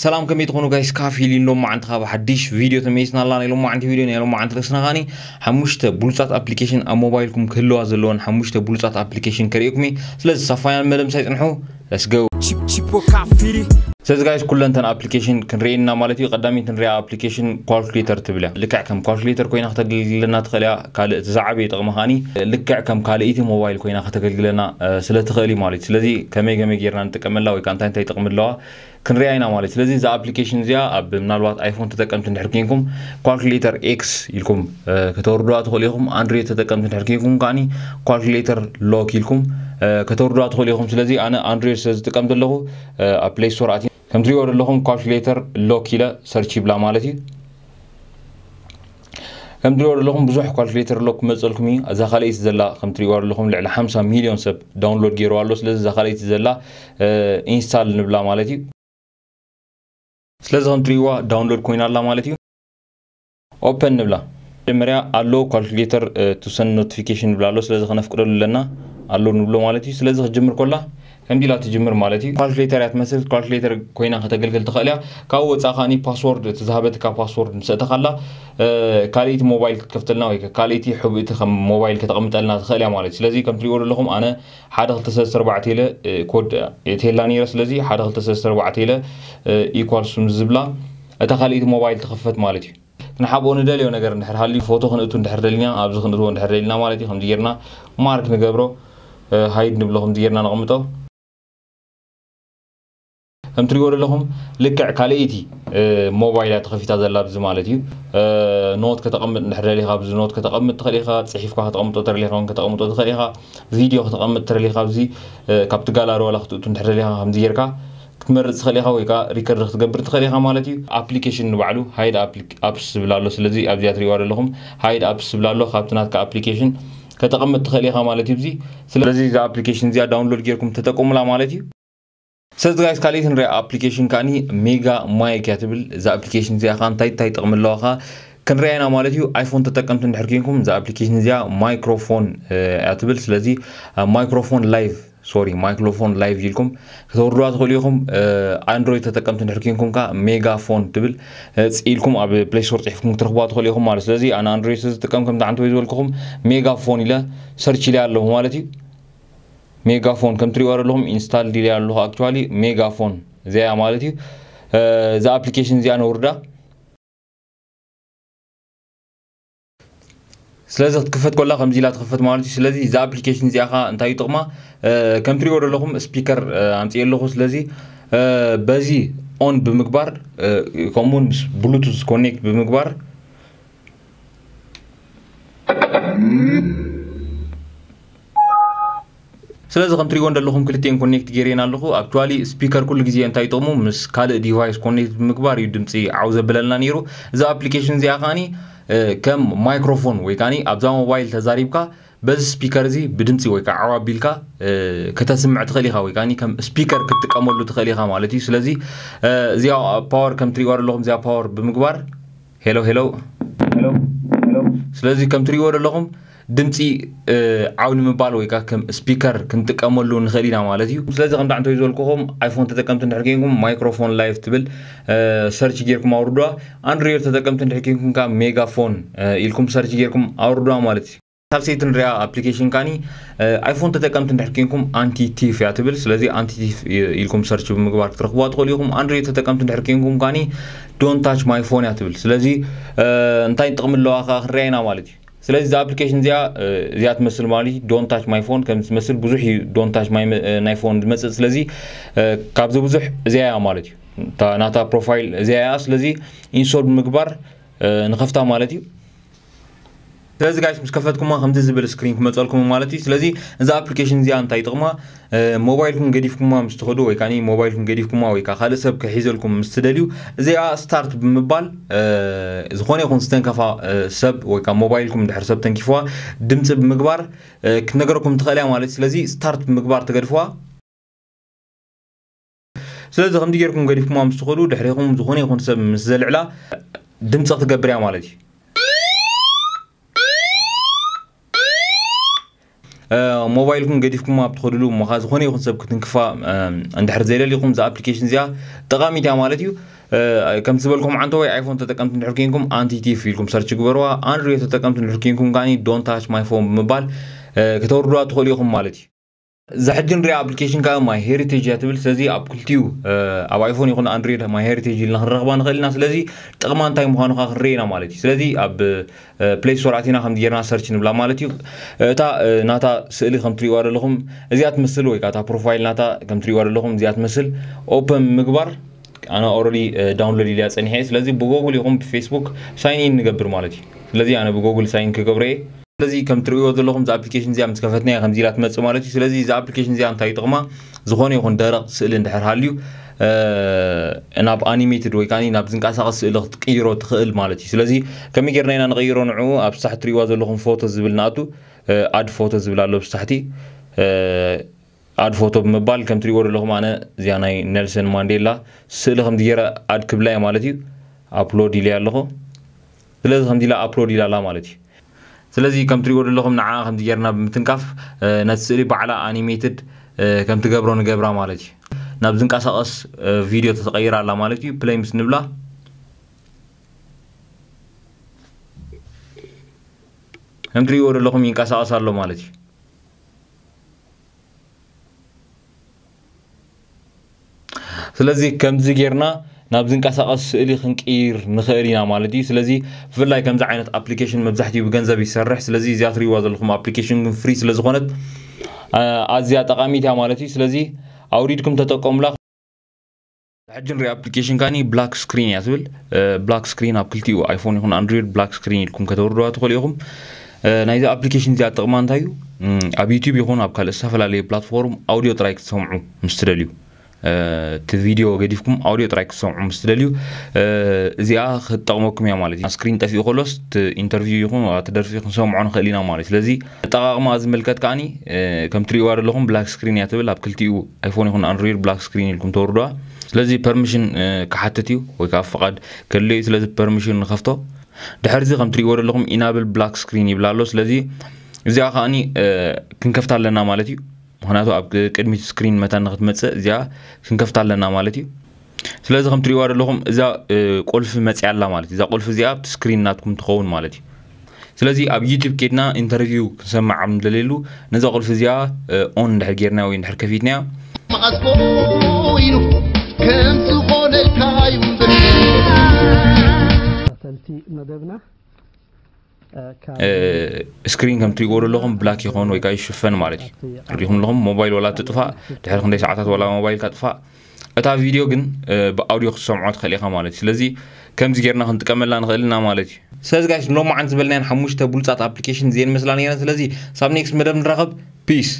ሰላም፣ ከመይ ትኾኑ ጋይስ? ካፊል ኢሎም መዓንቲ ካብ ሓድሽ ቪድዮ ተመይስና ኣላ። ናይ ሎም መዓንቲ ቪድዮ፣ ናይ ሎም መዓንቲ ርእስና ኻኒ ሓሙሽተ ብሉጻት ኣፕሊኬሽን ኣብ ሞባይልኩም ክህልዋ ዘለዎን ሓሙሽተ ብሉጻት ኣፕሊኬሽን ከርእየኩም እየ። ስለዚ ሳፋያን መደምሳይ ጽንሑ። Let's go። Chip chip o kafiri. ስለዚ ጋይስ፣ ኩለንተን ኣፕሊኬሽን ክንርእየና ማለት እዩ። ቀዳሚት ንሪኣ ኣፕሊኬሽን ኳልኩሌተር ትብል እያ። ልክዕ ከም ኳልኩሌተር ኮይና ከተገልግለና ትኽእል እያ። ካልእ እቲ ዝዓበየ ጥቕሚ ኻኒ ልክዕ ከም ካልእይቲ ሞባይል ኮይና ከተገልግለና ስለ ትኽእል እዩ ማለት እዩ። ስለዚ ከመይ ከመይ ጌርና ንጥቀመላ ወይ ከዓ እንታይ እንታይ ጥቕሚ ኣለዋ ክንሪኣ ኢና ማለት እዩ። ስለዚ እዛ ኣፕሊኬሽን እዚኣ ኣብ ምናልባት ኣይፎን ተጠቀምቲ እንድሕር ኮንኩም ኳልኩሌተር ኤክስ ኢልኩም ከተወርዱዋ ትኽእሉ ኢኹም። ኣንድሮይድ ተጠቀምቲ እንድሕር ኮንኩም ከዓኒ ኳልኩሌተር ሎክ ኢልኩም ከተወርዱዋ ትኽእሉ ኢኹም። ስለዚ ኣነ ኣንድሮይድ ስለ ዝጥቀም ዘለኹ ኣብ ፕሌይ ስቶር ኣትየ ከም ትሪእዎ ዘለኹም ኳልኩሌተር ሎክ ኢለ ሰርች ይብላ ማለት እዩ። ከም ትሪእዎ ዘለኹም ብዙሕ ኳልኩሌተር ሎክ ክመፀልኩም እዩ። እዛ ካልኣይቲ ዘላ ከም ትሪእዋ ዘለኹም ልዕሊ ሓምሳ ሚልዮን ሰብ ዳውንሎድ ገይርዋ ኣሎ። ስለዚ እዛ ካልኣይቲ ዘላ ኢንስታል ንብላ ማለት እዩ። ስለዚ ከም ትሪእዋ ዳውንሎድ ኮይና ኣላ ማለት እዩ። ኦፐን ንብላ። መጀመርያ ኣሎ ኳልኩሌተር ቱ ሰንድ ኖቲፊኬሽን ንብላ ኣሎ። ስለዚ ከነፍቅደሉ ኣለና ኣሎ ንብሎ ማለት እዩ። ስለዚ ክትጅምር ኮላ ከምዚ ኢላ ትጅምር ማለት እዩ። ኳልኩሌተር እያ ትመስል። ኳልኩሌተር ኮይና ከተገልግል ትኽእል እያ። ካብኡ ወፃእ ከዓኒ ፓስወርድ፣ እቲ ዝሃበትካ ፓስወርድ ምስ ኣእተኻላ ካልእይቲ ሞባይል ክትከፍተልና ወይ ካልእይቲ ሕብእቲ ከም ሞባይል ከተቐምጠልና ትኽእል እያ ማለት እዩ። ስለዚ ከም ትሪእዎ ዘለኹም ኣነ ሓደ ክልተ ሰለስተ ኣርባዕተ ኢለ ኮድ እትየላ ነይረ። ስለዚ ሓደ ክልተ ሰለስተ ኣርባዕተ ኢለ ኢኳልስ ምስ ዝብላ እታ ካልእይቲ ሞባይል ትኽፈት ማለት እዩ። ክንሓብኦ ንደልዮ ነገር እንድሕር ሃልዩ፣ ፎቶ ክንእቱ እንድሕር ደሊና፣ ኣብዚ ክንእትዎ እንድሕር ደሊና ማለት እዩ። ከምዚ ጌርና ማርክ ንገብሮ፣ ሃይድ ንብሎ፣ ከምዚ ጌርና ነቕምጦ። ከም ትሪእዎ ዘለኹም ልክዕ ካልኣይቲ ሞባይል እያ ተኸፊታ ዘላ ኣብዚ ማለት እዩ። ኖት ከተቐምጥ እንድሕር ደሊኻ ኣብዚ ኖት ከተቐምጥ ትኽእል ኢኻ። ፅሒፍካ ከተቐምጦ ተደሊኻ እውን ከተቐምጦ ትኽእል ኢኻ። ቪድዮ ከተቐምጥ ተደሊኻ ኣብዚ ካብቲ ጋላሪ ዋላ ክትእቱ እንድሕር ደሊኻ ከምዚ ጌርካ ክትመርፅ ትኽእል ኢኻ፣ ወይ ከዓ ሪከርድ ክትገብር ትኽእል ኢኻ ማለት እዩ። ኣፕሊኬሽን ንባዕሉ ሃይድ ኣፕስ ዝብል ኣሎ። ስለዚ ኣብዚኣ ትሪእዋ ዘለኹም ሃይድ ኣፕስ ዝብል ኣሎ። ካብቲ ናትካ ኣፕሊኬሽን ከተቐምጥ ትኽእል ኢኻ ማለት እዩ። እዚ ስለዚ እዚ ኣፕሊኬሽን እዚኣ ዳውንሎድ ጌርኩም ተጠቀሙላ ማለት እዩ። ስለዚ ጋይስ ካልኣይቲ ንሪኣ ኣፕሊኬሽን ከዓኒ ሜጋ ማይክ እያ ትብል። እዛ ኣፕሊኬሽን እዚኣ ከዓ እንታይ እንታይ ጥቕሚ ኣለዋ ከዓ ክንሪኣ ኢና ማለት እዩ። ኣይፎን ተጠቀምቲ እንድሕር ኮንኩም እዛ ኣፕሊኬሽን እዚኣ ማይክሮፎን እያ ትብል። ስለዚ ማይክሮፎን ላይቭ ሶሪ ማይክሮፎን ላይቭ ኢልኩም ከተውርዱዋ ትኽእሉ ኢኹም። ኣንድሮይድ ተጠቀምቲ እንድሕር ኮንኩም ከዓ ሜጋፎን ትብል ኢልኩም ኣብ ፕሌይ ስቶር ፅሒፍኩም ክትረኽቡዋ ትኽእሉ ኢኹም ማለት። ስለዚ ኣነ ኣንድሮይድ ስለ ዝጥቀም ከምቲ ዓንተወይ ዝበልኩኹም ሜጋፎን ኢለ ሰርች ኢለ ኣለኹ ማለት እዩ። ሜጋፎን ከም ትሪእዋ ዘለኹም ኢንስታል ኢለ ኣለኹ። ኣክቹዋሊ ሜጋፎን እዚኣ እያ ማለት እዩ። እዛ ኣፕሊኬሽን እዚኣ ነውርዳ። ስለዚ ክትክፈት ኮላ ከምዚ ኢላ ትኽፈት ማለት እዩ። ስለዚ እዛ ኣፕሊኬሽን እዚኣ ኸዓ እንታይ እዩ ጥቕማ? ከም ትሪእዎ ዘለኹም ስፒከር ኣምፅእ ኣለኹ። ስለዚ በዚ ኦን ብምግባር ከምኡውን ምስ ብሉቱዝ ኮኔክት ብምግባር ስለዚ ከም ትሪእዎ እንደለኹም ክልቲኤን ኮኔክት ገይረን ኣለኹ። ኣክቹዋሊ ስፒከር ኩሉ ግዜ እንታይ ጥቕሙ? ምስ ካልእ ዲቫይስ ኮኔክት ብምግባር እዩ ድምፂ ዓው ዘብለልና ነይሩ። እዛ ኣፕሊኬሽን እዚኣ ከዓኒ ከም ማይክሮፎን ወይ ከዓኒ ኣብዛ ሞባይል ተዛሪብካ በዚ ስፒከር እዚ ብድምፂ ወይ ከዓ ዓው ኣቢልካ ከተስምዕ ትኽእል ኢኻ ወይ ከዓኒ ከም ስፒከር ክትጥቀመሉ ትኽእል ኢኻ ማለት እዩ። ስለዚ እዚኣ ፓወር ከም ትሪእዋ ዘለኹም እዚኣ ፓወር ብምግባር ሄሎ ሄሎ ሄሎ ሄሎ። ስለዚ ከም ትሪእዎ ዘለኹም ድምፂ ዓው ንምባል ወይ ከዓ ከም ስፒከር ክንጥቀመሉ ንኽእል ኢና ማለት እዩ። ስለዚ ከምቲ ዓንተወይ ዝበልኩኹም ኣይፎን ተጠቀምቲ እንድሕር ኮንኩም ማይክሮፎን ላይቭ ትብል ሰርች ጌርኩም ኣውርዱዋ። ኣንድሮይድ ተጠቀምቲ እንድሕር ኮንኩም ከዓ ሜጋፎን ኢልኩም ሰርች ጌርኩም ኣውርዱዋ ማለት እዩ። ሳልሰይቲ ንሪኣ ኣፕሊኬሽን ከዓኒ ኣይፎን ተጠቀምቲ እንድሕር ኮንኩም ኣንቲ ቲፍ እያ ትብል። ስለዚ ኣንቲ ቲፍ ኢልኩም ሰርች ብምግባር ክትረኽቡዋ ትኽእሉ ኢኹም። ኣንድሮይድ ተጠቀምቲ እንድሕር ኮንኩም ከዓኒ ዶንት ታች ማይ ፎን እያ ትብል። ስለዚ እንታይ ጥቕሚ ኣለዋ ከዓ ክንሪኣ ኢና ማለት እዩ። ስለዚ እዛ ኣፕሊኬሽን እዚኣ እዚኣ ትመስል ማለት እዩ። ዶንት ታች ማይ ፎን ከም ትመስል ብዙሕ እዩ ዶንት ታች ማይ ናይ ፎን ዝመፅእ። ስለዚ ካብዚ ብዙሕ እዚኣ እያ ማለት እዩ። እታ ናታ ፕሮፋይል እዚኣ እያ። ስለዚ ኢንስቶል ብምግባር ንኸፍታ ማለት እዩ። ስለዚ ጋይስ ምስ ከፈትኩማ ከምዚ ዝብል ስክሪን ክመፀልኩም ማለት እዩ። ስለዚ እዛ ኣፕሊኬሽን እዚኣ እንታይ ጥቕማ? ሞባይልኩም ገዲፍኩማ ምስ ትኸዱ ወይ ከዓ ሞባይልኩም ገዲፍኩማ ወይ ከዓ ካልእ ሰብ ክሒዘልኩም ምስ ትደልዩ እዚኣ ስታርት ብምባል ዝኾነ ይኹን ዝተንከፋ ሰብ ወይ ከዓ ሞባይልኩም ድሕር ሰብ ተንኪፍዋ ድምፂ ብምግባር ክትነገረኩም ትኽእል እያ ማለት እዩ። ስለዚ ስታርት ብምግባር ትገድፍዋ። ስለዚ ከምዚ ጌርኩም ገዲፍኩማ ምስ ትኸዱ ድሕሬኹም ዝኾነ ይኹን ሰብ ምስ ዘልዕላ ድምፂ ክትገብር እያ ማለት እዩ። ሞባይልኩም ገዲፍኩም ኣብ ትኸድሉ እሞ ኸዓ ዝኾነ ይኹን ሰብ ክትንክፋ እንድሕር ዘይደሊኹም፣ እዛ ኣፕሊኬሽን እዚኣ ጠቓሚት እያ ማለት እዩ። ከምቲ ዝበልኩም ዓንተወይ ኣይፎን ተጠቀምቲ እንድሕር ኮንኩም ኣንቲ ቲፍ ኢልኩም ሰርች ግበርዋ። ኣንድሮይድ ተጠቀምቲ እንድሕር ኮንኩም ከዓኒ ዶንት ታች ማይ ፎን ብምባል ከተውርድዋ ትኽእሉ ኢኹም ማለት እዩ። እዛ ሕጂ ንሪኣ ኣፕሊኬሽን ከዓ ማይ ሄሪቴጅ እያ ትብል። ስለዚ ኣብ ክልቲኡ ኣብ ኣይፎን ይኹን ኣንድሮይድ ማይ ሄሪቴጅ ኢልና ክንረኽባ ንኽእል ኢና። ስለዚ ጥቕማ እንታይ ምዃኑ ከዓ ክንርኢ ኢና ማለት እዩ። ስለዚ ኣብ ፕሌይ ስቶር ኣቲና ከምዚ ጌርና ሰርች ንብላ ማለት እዩ። እታ ናታ ስእሊ ከም ትሪእዋ ዘለኹም እዚኣ ትመስል፣ ወይ ከዓ እታ ፕሮፋይል ናታ ከም ትሪእዋ ዘለኹም እዚኣ ትመስል ኦፕን ምግባር። ኣነ ኦረዲ ዳውንሎድ ኢልያ ጸኒሐ። ስለዚ ብጎግል ይኹን ብፌስቡክ ሳይን ኢን ንገብር ማለት እዩ። ስለዚ ኣነ ብጎግል ሳይን ክገብረ እየ። ስለዚ ከም ትርእይዎ ዘለኹም እዛ ኣፕሊኬሽን እዚኣ ምስ ከፈትናያ ከምዚ ኢላ ትመጽእ ማለት እዩ። ስለዚ እዛ ኣፕሊኬሽን እዚኣ እንታይ ጥቕማ? ዝኾነ ይኹን ደረቕ ስእሊ እንድሕር ሃልዩ ናብ ኣኒሜትድ ወይ ከዓ ናብ ዝንቀሳቐስ ስእሊ ክትቅይሮ ትኽእል ማለት እዩ። ስለዚ ከመይ ጌርና ኢና ንቕይሮ? ንዕኡ ኣብ ሳሕ ትርእይዋ ዘለኹም ፎቶ ዝብል ንኣቱ፣ ኣድ ፎቶ ዝብል ኣሎ ብሳሕቲ ኣድ ፎቶ ብምባል ከም ትሪእዎ ዘለኹም ኣነ እዚኣ ናይ ኔልሰን ማንዴላ ስእሊ ከም ገይረ ኣድ ክብላ እየ ማለት እዩ። ኣፕሎድ ኢለ ኣለኹ። ስለዚ ከምዚ ኢላ ኣፕሎድ ኢላ ኣላ ማለት እዩ። ስለዚ ከም ትሪእዎ ዘለኹም ንዓ ከምዚ ጌርና ብምትንካፍ ነቲ ስእሊ ባዕላ ኣኒሜትድ ከም ትገብሮ ንገብራ ማለት እዩ። ናብ ዝንቀሳቐስ ቪድዮ ተተቐይራ ኣላ ማለት እዩ። ፕለይ ምስ ንብላ ከም ትሪእዎ ዘለኹም ይንቀሳቐስ ኣሎ ማለት እዩ። ስለዚ ከምዚ ጌርና ናብ ዝንቀሳቐስ ስእሊ ክንቅይር ንኽእል ኢና ማለት እዩ። ስለዚ ብፍላይ ከምዚ ዓይነት ኣፕሊኬሽን መብዛሕትኡ ብገንዘብ ይሰርሕ። ስለዚ እዚኣ ትሪእዋ ዘለኹም ኣፕሊኬሽን ግን ፍሪ ስለ ዝኾነት ኣዝያ ጠቓሚት እያ ማለት እዩ። ስለዚ ኣውሪድኩም ተጠቀሙላ። ሕጂ ንሪኣ ኣፕሊኬሽን ካኒ ብላክ ስክሪን እያ ትብል። ብላክ ስክሪን ኣብ ክልቲኡ ኣይፎን ይኹን ኣንድሮይድ ብላክ ስክሪን ኢልኩም ከተውርድዋ ትኽእሉ ኢኹም። ናይዚ ኣፕሊኬሽን እዚኣ ጥቕማ እንታይ እዩ? ኣብ ዩቲዩብ ይኹን ኣብ ካልእ ዝተፈላለዩ ፕላትፎርም ኣውዲዮ ጥራይ ክትሰምዑ ምስ ትደልዩ፣ እቲ ቪድዮ ገዲፍኩም ኣውዲዮ ጥራይ ክትሰምዑ ምስ ትደልዩ እዚኣ ክትጠቕመኩም እያ ማለት እዩ። ስክሪን ጠፊኡ ከሎስ እቲ ኢንተርቪው ይኹን እቲ ደርፊ ክንሰምዖ ንኽእል ኢና ማለት እዩ። ስለዚ ኣጠቓቕማ ዝምልከት ከዓኒ ከም ትሪእዋ ዘለኹም ብላክ ስክሪን እያ ትብል። ኣብ ክልቲኡ ኣይፎን ይኹን ኣንድሮይድ ብላክ ስክሪን ኢልኩም ተውርድዋ። ስለዚ ፐርሚሽን ክሓትት እዩ ወይ ከዓ ፍቓድ ከድልዮ እዩ። ስለዚ ፐርሚሽን ንኸፍቶ። ድሕርዚ ከም ትሪእዎ ዘለኹም ኢናብል ብላክ ስክሪን ይብል ኣሎ። ስለዚ እዚኣ ከዓኒ ክንከፍታ ኣለና ማለት እዩ። ምክንያቱ ኣብ ቅድሚት ስክሪን መታን ንክትመፅእ እዚኣ ክንከፍታ ኣለና ማለት እዩ። ስለዚ ከም ትሪእዋ ዘለኹም እዛ ቁልፊ መፅያ ኣላ ማለት እዩ። እዛ ቁልፊ እዚኣ ኣብቲ ስክሪን ናትኩም ትኸውን ማለት እዩ። ስለዚ ኣብ ዩቲብ ኬድና ኢንተርቪው ክንሰምዕ ኣብ ንደልየሉ ነዛ ቁልፊ እዚኣ ኦን እንድሕር ጌርና ወይ እንድሕር ከፊትናያ መቐዝቦ ኢሉ ከም ዝኾነልካ እዩ እምበር። ተኸታተልቲ መደብና ስክሪን ከም ትሪእዎ ዘለኹም ብላክ ይኾን ወይ ከዓ ይሽፈን ማለት እዩ። ሪኹም ኣለኹም ሞባይል ወላ ትጥፋእ ድሕሪ ክንደይ ሰዓታት ወላ ሞባይል ካጥፋእ እታ ቪድዮ ግን ብኣውዲዮ ክትሰምዖ ትኽእል ኢኻ ማለት እዩ። ስለዚ ከምዚ ጌርና ክንጥቀመላ ንኽእል ኢና ማለት እዩ። ስለዚ ጋይስ ንሎማዓንቲ ዝበልናየን ሓሙሽተ ብሉፃት ኣፕሊኬሽን እዚኤን መስላ ነይረን። ስለዚ ሳብ ኔክስት መደብ ንራኸብ። ፒስ።